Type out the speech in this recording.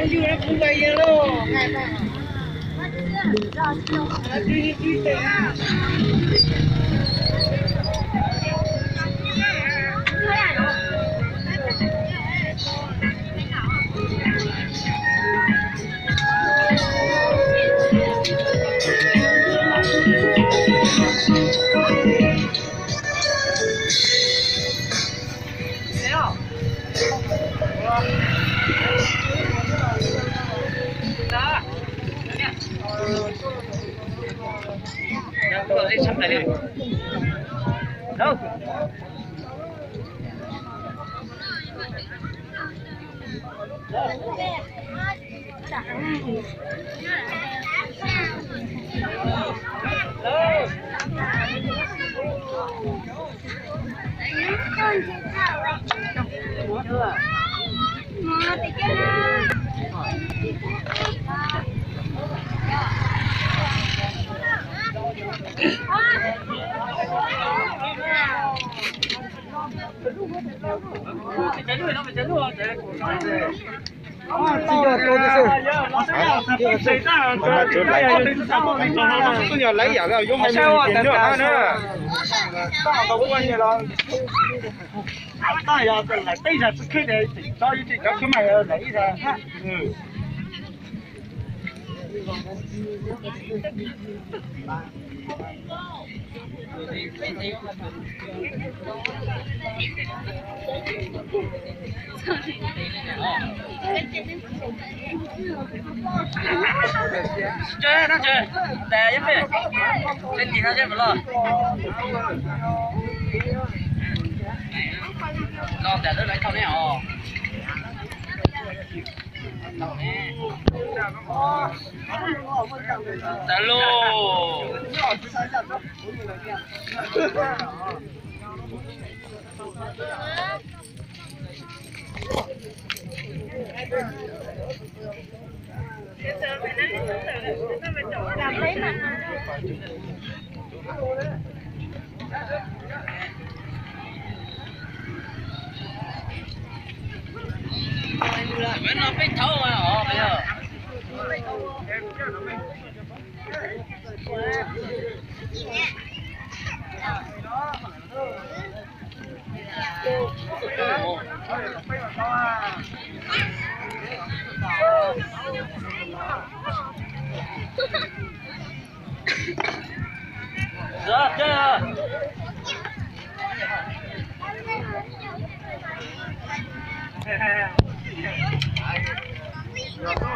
Tsis yog tus tib si. Lawv yam lawv yuav hais mus tus nyuaj na. Tau yog lawv peb zag tsis khwb ces tseem tso ib tsis cov khwb mas lawv ib zag. Tsis tso no tsis, tes yeej pem, tej tim no yeej mus los. Los tes lawv lawv thauj nej os. Tawm los. Peb no peb thaum os.